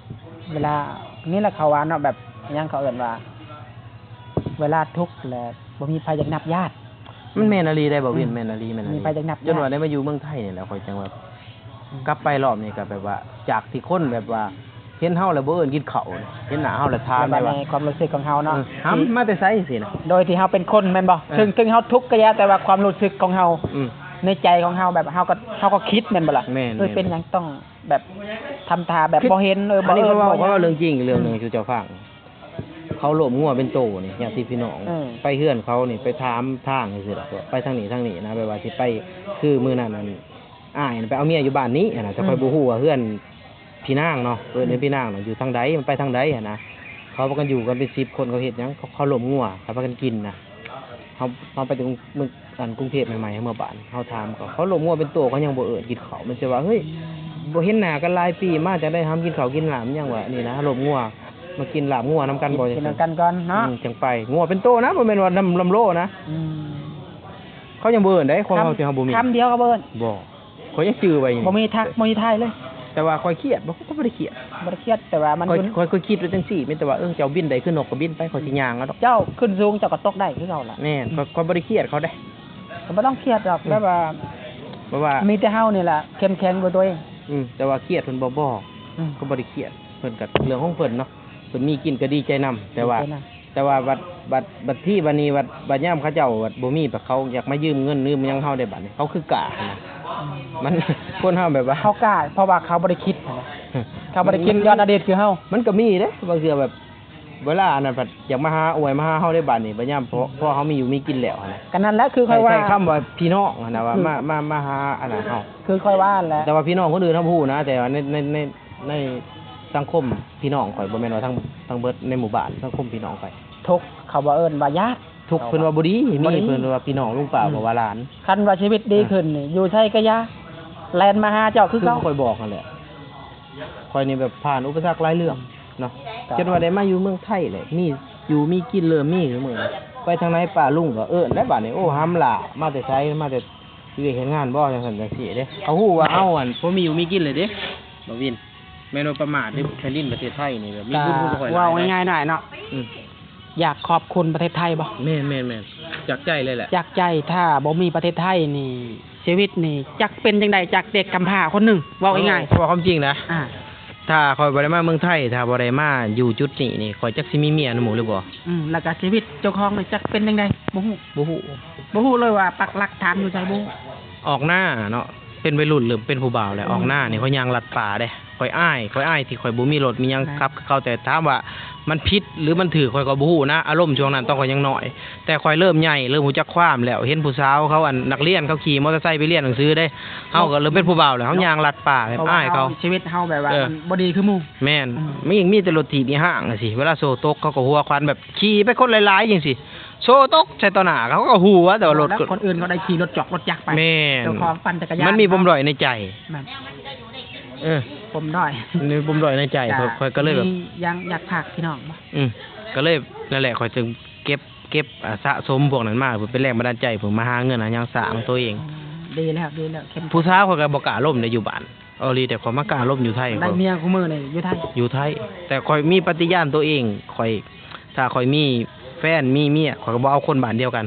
ເວລາ ນີ້ແຫຼະເຂົາວ່າເນາະ ແບບ ຫຍັງເຂົາເອີ້ນວ່າ ເວລາທຸກແລ້ວບໍ່ມີໃຜຢາກນັບຍາດ. ມັນແມ່ນອີ່ຫຼີເດ້ ບໍ່ວິນ ອືມ ແມ່ນອີ່ຫຼີ ແມ່ນອີ່ຫຼີ. ມີໃຜຢາກນັບຍາດ ຈົນວ່າໄດ້ມາຢູ່ເມືອງໄທນີ້ແຫຼະ ຂ້ອຍຈັ່ງວ່າ ອືມ ກັບໄປລອບນີ້ກໍແບບວ່າ ຈາກທີ່ຄົນແບບວ່າ ເຫັນເຮົາແລ້ວບໍ່ເອີ້ນກິນເຂົ້າ ເຫັນໜ້າເຮົາແລ້ວຖາມໄດ້ວ່າ ຄວາມຮູ້ສຶກຂອງເຮົາເນາະ ເອີ ຫຳ ມາແຕ່ໃສຊີ້ນະ ໂດຍທີ່ເຮົາເປັນຄົນແມ່ນບໍ່? ເອີ ເຖິງ ເຖິງເຮົາທຸກກໍຢ່າ ແຕ່ວ່າຄວາມຮູ້ສຶກຂອງເຮົາ ອືມ ໃນໃຈຂອງເຮົາ ແບບເຮົາກໍ ເຮົາກໍຄິດແມ່ນບໍ່ລະ? ແມ່ນ ເອີ ແມ່ນ ເປັນຫຍັງຕ້ອງແບບທຳທ່າແບບບໍ່ເຫັນ ເອີ ບໍ່ເອີ້ນ ອັນນີ້ເຂົາເວົ້າ ເຂົາເວົ້າເລື່ອງຈິງ ເລື່ອງໜຶ່ງ ອືມ ສູ່ເຈົ້າຟັງ ເຂົາລົບງົວເປັນໂຕນີ້ ຍາດຕິພີ່ນ້ອງ ເອີ ໄປເຮືອນເຂົານີ້ ໄປຖາມທາງຈັ່ງຊີ້ດອກ ໄປທາງນີ້ທາງນີ້ນະ ແບບວ່າຊິໄປ ຄືມື້ນັ້ນນັ້ນ ອ້າຍໄປເອົາເມຍຢູ່ບ້ານນີ້ຫັ້ນນະ ແຕ່ຂ້ອຍ ອືມ ບໍ່ຮູ້ວ່າເຮືອນພີ່ນາງເນາະ ເອີ້ນ ອືມ ເຮືອນພີ່ນາງເນາະ ຢູ່ທາງໃດ ມັນໄປທາງໃດຫັ້ນນະ. ເຂົາພາກັນຢູ່ກັນເປັນສິບຄົນ ເຂົາເຮັດຫຍັງ? ເຂົາ ເຂົາລົບງົວ ເຂົາພາກັນກິນນະ. ເຮົາ ເຮົາໄປແຕ່ເມືອງ ອັນ ກຸງເທບໃໝ່ໆ ເຮົາເມືອບ້ານ ເຮົາຖາມເຂົາ ເຂົາລົບງົວເປັນໂຕ ເຂົາຍັງບໍ່ເອີ້ນກິນເຂົ້າ ມັນຊິວ່າ ເຮີ້ຍ ບໍ່ເຫັນໜ້າກັນຫຼາຍປີ ມາຈັ່ງໃດຫາມກິນເຂົ້າກິນນ້ຳຫຍັງວະ ນີ້ນະ ລົບງົວ ມາກິນລາບງົວນຳກັນບໍ່ ກິນນຳກັນກ່ອນເນາະ ອືມ ຈັ່ງໄປ. ງົວເປັນໂຕນະ ບໍ່ແມ່ນວ່ານຳລຳໂລນະ ອືມ ເຂົາຍັງບໍ່ເອີ້ນເດ້ ຂອງເຮົາທີ່ເຮົາບໍ່ມີ ຄຳດຽວກໍບໍ່ເອີ້ນ ບໍ່ ຂ້ອຍຍັງຈື່ໄວ້ຢູ່ ບໍ່ມີທັກ ບໍ່ມີທາຍເລີຍ. ແຕ່ວ່າຂ້ອຍຄຽດບໍ່? ຂ້ອຍບໍ່ໄດ້ຄຽດ ບໍ່ໄດ້ຄຽດ ແຕ່ວ່າມັນ ຂ້ອຍ ຢູ່ ຂ້ອຍ ຂ້ອຍຄິດໄວ້ຈັ່ງຊີ້ ມີແຕ່ວ່າ ເອີ ເຈົ້າບິນໄດ້ຄືນົກກໍບິນໄປ ຂ້ອຍຊິຍ່າງເອົາດອກ. ເຈົ້າຂຶ້ນສູງເຈົ້າກໍຕົກໄດ້ຄືເຮົາລະ. ແມ່ນ ອືມ ຂ້ອຍ ຂ້ອຍບໍ່ໄດ້ຄຽດເຂົາເດ້ ກໍບໍ່ຕ້ອງຄຽດດອກ ອືມ ແບບວ່າ ແບບວ່າມີແຕ່ເຮົານີ້ລະເຂັ້ມແຂງດ້ວຍຕົວເອງ. ອືມ ແຕ່ວ່າຄຽດເພິ່ນບໍ່ບອກ ອືມ ກໍບໍ່ໄດ້ຄຽດ ເພິ່ນກໍເລື່ອງຂອງເພິ່ນເນາະ ເພິ່ນມີກິນກໍດີໃຈນຳ ແຕ່ວ່າ ດີໃຈນຳ. ແຕ່ວ່າບັດ ບັດ ບັດທີ່ບັດນີ້ ບັດ ບັດຍາມເຂົາເຈົ້າບັດບໍ່ມີ ບັດເຂົາຢາກມາຢືມເງິນຢືມຫຍັງເຮົາໄດ້ບັດນີ້ ເຂົາຄືກ້າຫັ້ນນະ. ອືມ ມັນ ຄົນເຮົາແບບວ່າ ເຂົາກ້າ ເພາະວ່າເຂົາບໍ່ໄດ້ຄິດຫັ້ນນະ ເຂົາບໍ່ໄດ້ຄິດ ມັນ ຍ້ອນອະດີດຄືເຮົາ ມັນກໍມີເດ້ ບາງເທື່ອແບບ ເວລາອັນນັ້ນພັດຢາກມາຫາ ອວຍມາຫາເຮົາໄດ້ບັດນີ້ ບັດຍາມພໍ ພໍເຮົາມີຢູ່ມີກິນແລ້ວຫັ້ນນະ. ກໍນັ້ນແຫຼະ ຄືຂ້ອຍວ່າ ໃຊ້ ໃຊ້ຄຳວ່າພີ່ນ້ອງຫັ້ນນະ ວ່າ ຄື ມາ ມາ ມາຫາອັນນັ້ນເຮົາ ຄືຂ້ອຍວ່າຫັ້ນແຫຼະ ແຕ່ວ່າພີ່ນ້ອງຄົນອື່ນເຮົາບໍ່ຮູ້ນະ ແຕ່ວ່າໃນ ໃນ ໃນ ໃນສັງຄົມພີ່ນ້ອງຂ້ອຍ ບໍ່ແມ່ນວ່າທັງ ທັງເບິດໃນໝູ່ບ້ານ ສັງຄົມພີ່ນ້ອງຂ້ອຍ ທຸກ ເຂົາບໍ່ເອີ້ນວ່າຍາດ ທຸກ ເພິ່ນວ່າບໍ່ດີ ມີ ບໍ່ດີ ເພິ່ນວ່າພີ່ນ້ອງລຸງປ້າ ອືມ ບໍ່ວ່າຫຼານ. ຄັນວ່າຊີວິດດີ ອ່າ ຂຶ້ນນີ້ ຢູ່ໃສກໍຢ່າ ແລ່ນມາຫາເຈົ້າຄືເກົ່າ ຄືຂ້ອຍບອກຫັ້ນແຫຼະ ຂ້ອຍນີ້ແບບຜ່ານອຸປະສັກຫຼາຍເລື່ອງ ເນາະ ຈົນວ່າໄດ້ມາຢູ່ເມືອງໄທແຫຼະ ມີຢູ່ມີກິນເລີ່ມມີຊຸມື້ນີ້ ໄປທາງໃດປ້າລຸງກໍເອີ້ນແລ້ວບາດນີ້ ໂອ້ ຫຳຫຼ້າ ມາແຕ່ໃສ ມາແຕ່ເຮັດວຽກເຮັດງານບໍ່ ຈັ່ງຊັ້ນຈັ່ງຊີ້ເດ້ ເຂົາຮູ້ວ່າເຮົາ ອັນ ພໍມີຢູ່ມີກິນເລີຍເດ້ ບໍ່ວິນ ແມ່ນວ່າປະໝາດເດ້ ແຜ່ນດິນປະເທດໄທນີ້ແບບມີບຸນຄຸນກັບຂ້ອຍຫຼາຍ ເວົ້າງ່າຍໆເນາະ ອືມ ຢາກຂອບຄຸນປະເທດໄທບໍ່? ແມ່ນໆໆ ຈາກໃຈເລີຍແຫຼະ ຈາກໃຈ ຖ້າບໍ່ມີປະເທດໄທນີ້ ຊີວິດນີ້ຈັກເປັນຈັ່ງໃດ ຈາກເດັກກຳພ້າຄົນໜຶ່ງ ເວົ້າງ່າຍໆ ເວົ້າຄວາມຈິງນະ ອາ ຖ້າຂ້ອຍບໍ່ໄດ້ມາເມືອງໄທ ຖ້າບໍ່ໄດ້ມາຢູ່ຈຸດນີ້ນີ້ ຂ້ອຍຈັກຊິມີເມຍນຳໝູ່ຫຼືບໍ່ ອືມ ແລ້ວກະຊີວິດເຈົ້າຂອງນີ້ຈັກເປັນຈັ່ງໃດ ບໍ່ຮູ້ ບໍ່ຮູ້ ບໍ່ຮູ້ເລີຍວ່າປັກຫຼັກຖານຢູ່ໃສ ບໍ່ຮູ້ ອອກໜ້າເນາະ ເປັນໄວລຸ້ນ ເລີ່ມເປັນຜູ້ບ່າວແລ້ວ ອອກໜ້ານີ້ຂ້ອຍຍ່າງລັດປ່າເດ້ ຂ້ອຍອາຍ ຂ້ອຍອາຍທີ່ຂ້ອຍບໍ່ມີລົດມີຫຍັງຂັບຄືເຂົາ ແຕ່ຖາມວ່າມັນຜິດ ຫຼືມັນຖືກ ຂ້ອຍກໍບໍ່ຮູ້ນະ ອາລົມຊ່ວງນັ້ນຕອນຂ້ອຍຍັງນ້ອຍ ແຕ່ຂ້ອຍເລີ່ມໃຫຍ່ ເລີ່ມຮູ້ຈັກຄວາມແລ້ວ ເຫັນຜູ້ສາວເຂົາ ອັນ ນັກຮຽນເຂົາຂີ່ມໍເຕີໄຊໄປຮຽນໜັງສືເດ້ ເຮົາກໍເລີ່ມເປັນຜູ້ບ່າວແລ້ວ ເຮົາຍ່າງລັດປ່າແບບອາຍເຂົາ ຊີວິດເຮົາແບບວ່າ ເອີ ມັນບໍ່ດີຄືໝູ່ ແມ່ນ ອືມ ມີ ມີແຕ່ລົດຖີບອີ່ຫ້າງຈັ່ງຊີ້ ເວລາໂສ້ຕົກເຂົາກໍຫົວຂວັນ ແບບຂີ່ໄປຄົນຫຼາຍໆຈັ່ງຊີ້ ໂສ້ຕົກໃສ່ຕໍ່ໜ້າ ເຂົາກໍຫົວ ແຕ່ວ່າລົດ ແລ້ວຄົນອື່ນເຂົາໄດ້ຂີ່ລົດຈອກລົດຈັກໄປ ແມ່ນ ເຈົ້າຂອງປັ່ນຈັກກະຍານ ມັນມີປົມດ້ອຍໃນໃຈ ແມ່ນ ເອີ ປົມດ້ອຍ ມີປົມດ້ອຍໃນໃຈ ຂ້ອຍ ຂ້ອຍກໍເລີຍແບບ ມີຫຍັງຢາກຝາກພີ່ນ້ອງບໍ່? ອືມ ກໍເລີຍ ນັ້ນແຫຼະ ຂ້ອຍຈຶ່ງເກັບ ເກັບ ອາ ສະສົມພວກນັ້ນມາ ເພື່ອເປັນແຮງບັນດານໃຈ ເພື່ອມາຫາເງິນຫາຫຍັງສ້າງຕົວເອງ ອືມ ດີແລ້ວ ດີແລ້ວ ເຂັ້ມ ຜູ້ສາວຂ້ອຍກໍບໍ່ກ້າລົມໄດ້ຢູ່ບ້ານ ເອົາອີ່ຫຼີ ແຕ່ຂ້ອຍມາກ້າລົມຢູ່ໄທ ໄດ້ເມຍຄູ່ມື້ນີ້ຢູ່ໄທ ຢູ່ໄທ ແຕ່ຂ້ອຍມີປະຕິຍານຕົວເອງ ຂ້ອຍ ຖ້າຂ້ອຍມີແຟນ ມີເມຍ ຂ້ອຍກໍບໍ່ເອົາຄົນບ້ານດຽວກັນ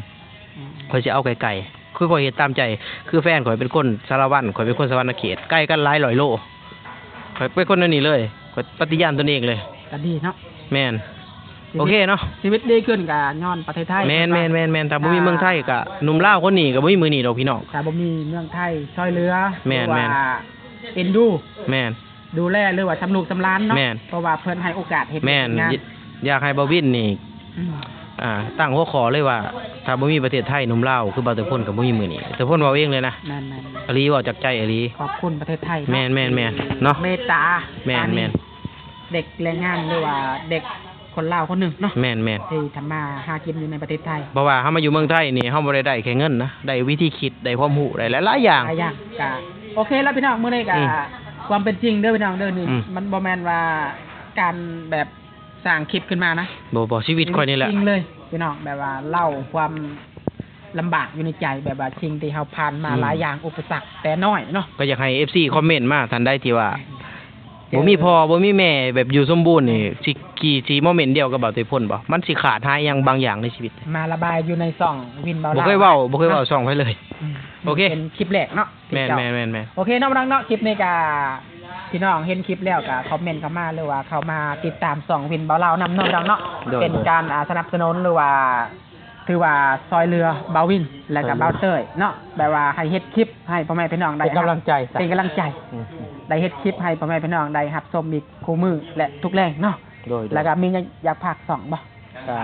ອືມ ຂ້ອຍຊິເອົາໄກໆ ຄືຂ້ອຍເຮັດຕາມໃຈ ຄືແຟນຂ້ອຍເປັນຄົນສາລະວັນ ຂ້ອຍເປັນຄົນສະຫວັນນະເຂດ ໄກກັນຫຼາຍຮ້ອຍໂລ ຂ້ອຍເປັນຄົນແນວນີ້ເລີຍ ຂ້ອຍປະຕິຍານຕົນເອງເລີຍ ກໍດີເນາະ ແມ່ນ ຊີວິດ ໂອເຄເນາະ ຊີວິດດີຂຶ້ນກໍຍ້ອນປະເທດໄທ ແມ່ນ ແມ່ນ ແມ່ນ ແມ່ນ ຖ້າບໍ່ມີເມືອງໄທກໍ ອ່າ ໜຸ່ມລາວຄົນນີ້ກໍບໍ່ມີມື້ນີ້ດອກພີ່ນ້ອງ ຖ້າບໍ່ມີເມືອງໄທຊ່ອຍເຫຼືອ ແມ່ນ ຫຼືວ່າ ແມ່ນ ເອັນດູ ແມ່ນ ດູແລ ຫຼືວ່າສຳລູກສຳຫຼານເນາະ ແມ່ນ ເພາະວ່າເພິ່ນໃຫ້ໂອກາດເຮັດ ແມ່ນ ວຽກເຮັດງານ ຢາກໃຫ້ບ່າວວິນນີ້ ອືມ ອ່າ ຕັ້ງຫົວຂໍ້ເລີຍວ່າ ຖ້າບໍ່ມີປະເທດໄທ ໜຸ່ມລາວຄືບ່າວເຕີພົນກໍບໍ່ມີມື້ນີ້ ເຕີພົນເວົ້າເອງເລີຍນະ ແມ່ນໆ ອີ່ຫຼີ ເວົ້າຈາກໃຈອີ່ຫຼີ ຂອບຄຸນປະເທດໄທເນາະ ແມ່ນໆໆ ທີ່ ເນາະ ເມດຕາ ແມ່ນໆ ປານີ ເດັກແຮງງານ ຫຼືວ່າເດັກຄົນລາວຄົນໜຶ່ງເນາະ ແມ່ນໆ ທີ່ທຳມາຫາກິນຢູ່ໃນປະເທດໄທ ເພາະວ່າເຮົາມາຢູ່ເມືອງໄທນີ້ ເຮົາບໍ່ໄດ້ໄດ້ແຄ່ເງິນນະ ໄດ້ວິທີຄິດ ໄດ້ຄວາມຮູ້ ໄດ້ຫຼາຍໆຢ່າງ ຫຼາຍຢ່າງ ກະໂອເຄແລ້ວພີ່ນ້ອງ ມື້ນີ້ກະ ອືມ ຄວາມເປັນຈິງເດີພີ່ນ້ອງເດີ ນີ້ ອືມ ມັນບໍ່ແມ່ນວ່າການແບບ ສ້າງຄລິບຂຶ້ນມານະ ບໍ່ ບໍ່ ຊີວິດຂ້ອຍນີ້ແຫຼະ ຈິງເລີຍພີ່ນ້ອງ ແບບວ່າເລົ່າຄວາມລຳບາກຢູ່ໃນໃຈ ແບບວ່າສິ່ງທີ່ເຮົາຜ່ານມາ ອືມ ຫຼາຍຢ່າງ ອຸປະສັກແຕ່ນ້ອຍເນາະ ກໍຢາກໃຫ້ເອັຟຊີຄອມເມັນມາ ທ່ານໃດທີ່ວ່າ ອືມ ບໍ່ມີພໍ່ ບໍ່ມີແມ່ ແບບຢູ່ສົມບູນນີ້ ຊິ ຊິ ຊິໂມເມັນດຽວກັບບ່າວເຕີພົນບໍ່? ມັນຊິຂາດຫາຍຫຍັງບາງຢ່າງໃນຊີວິດ ມາລະບາຍຢູ່ໃນຊ່ອງວິນເບົາລາວ ບໍ່ເຄີຍເວົ້າ ບໍ່ເຄີຍເວົ້າ ເນາະ ຊ່ອງໃຜເລີຍ ອືມ ໂອເຄ ເປັນຄລິບແລກເນາະ ແມ່ນໆໆ ໂອເຄເນາະ ພີ່ນ້ອງເນາະ ຄລິບນີ້ກະພີ່ນ້ອງເຫັນຄລິບແລ້ວກະຄອມເມັນເຂົ້າມາ ຫຼືວ່າເຂົ້າມາຕິດຕາມຊ່ອງວິນເບົາລາວນຳເນາະ ພີ່ນ້ອງເນາະ ໂດຍ ເປັນການ ໂດຍ ອ່າ ສະໜັບສະໜູນ ຫຼືວ່າຖືວ່າຊ່ອຍເຫຼືອບ່າວວິນ ແລະກະບ່າວເຕີຍເນາະ ແບບວ່າໃຫ້ເຮັດຄລິບໃຫ້ພໍ່ແມ່ພີ່ນ້ອງໄດ້ ເປັນກຳລັງໃຈ ເປັນກຳລັງໃຈ ອືມ ໄດ້ເຮັດຄລິບໃຫ້ພໍ່ແມ່ພີ່ນ້ອງໄດ້ຮັບຊົມອີກຄູ່ມື້ ແລະ ທຸກແລງເນາະ ໂດຍ ໂດຍ ແລະກະມີຫຍັງຢາກຝາກຊ່ອງບໍ່? ກະ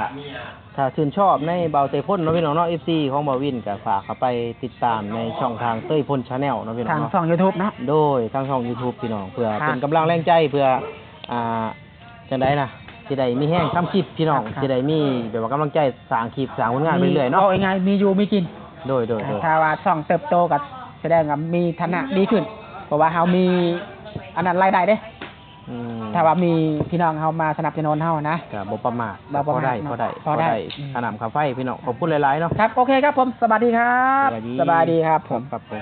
ຖ້າຊື່ນຊອບໃນບ່າວເຕີພົນເນາະ ພີ່ນ້ອງເນາະ ເອັຟຊີຂອງບ່າວວິນ ກະຝາກເຂົ້າໄປຕິດຕາມໃນຊ່ອງທາງເຕີພົນ Channel ເນາະ ພີ່ນ້ອງເນາະ ທາງຊ່ອງ YouTube ເນາະ ໂດຍ ທາງຊ່ອງ YouTube ພີ່ນ້ອງ ເພື່ອເປັນກຳລັງແຮງໃຈ ເພື່ອ ອ່າ ຈັ່ງໃດນະ ຊິໄດ້ມີແຮງທຳຄລິບ ພີ່ນ້ອງ ຊິໄດ້ມີແບບວ່າກຳລັງໃຈສ້າງຄລິບ ສ້າງຜົນງານໄປເລື້ອຍໆເນາະ ເວົ້າງ່າຍໆ ມີຢູ່ມີກິນ ໂດຍໆໆ ຖ້າວ່າຊ່ອງເຕີບໂຕກະສະແດງວ່າມີຖານະດີຂຶ້ນ ເພາະວ່າເຮົາມີອັນນັ້ນລາຍໄດ້ເດ້ ອືມ ຖ້າວ່າມີພີ່ນ້ອງເຮົາມາສະໜັບສະໜູນເຮົານະ ກະບໍ່ປະໝາດ ບໍ່ປະໝາດ ພໍໄດ້ ພໍໄດ້ ພໍໄດ້ ຄ່ານ້ຳຄ່າໄຟ ພີ່ນ້ອງ ຂອບຄຸນຫຼາຍໆເນາະ ຄັບ ໂອເຄຄັບຜົມ ສະບາຍດີຄັບ ສະບາຍດີ ສະບາຍດີຄັບຜົມ ຄັບ ຄັບຜົມ.